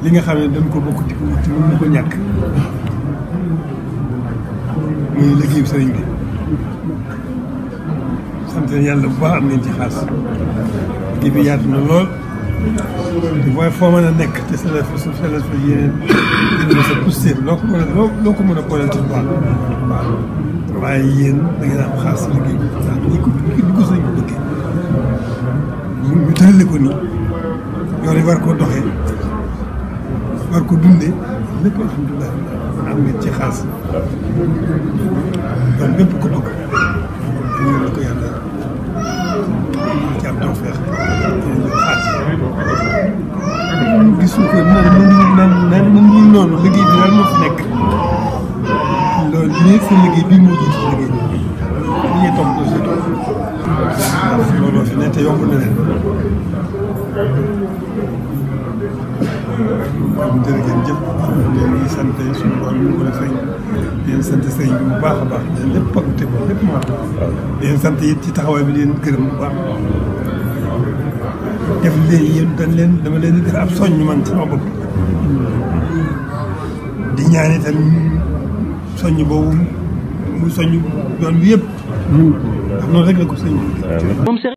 li nga xam ne dañ ko bokk ci mën na ko ñàkk muy liggéeyu sëriñ bi sant yàlla bu baax am ngeen ci xaas liggéey bi yaatu na lool waaye foo mën a nekk te sa la fa yéene sa poussé loo ko mën a booleel ci baax waaw waaye yéen da ngeen am xaas si liggéey bi ndax ni ko sëriñ bi bëggee ñu tërale ko nii yoon yi war koo doxee war ko dundee lépp alhamdulilah am ngeen ci xaas donc bépp ko bëgg ñu la ko yàlla ci am tawfeex xaas gisuñ ko nan noonu liggéey bi daal moo fi nekk loolu lii sa liggéey bii moo jiitu liggéey bi li ñuy toog doo si toog ndax looloo fi ne te yomb na leen kon jërë ngeen jëf leen ngi sant suñu borom ñu ko sëñ di leen sant sëñ bi bu baax a baax leen lépp pagute ko lépp moo di leen sant it ci taxawaay bi di leen gërëm bu baax def leen yéen dama leen di def ab soññ man sama bopp di ñaan itam soññ boobu mu soññ yoon bi yëpp ndax noonu rek la ko sëñ bi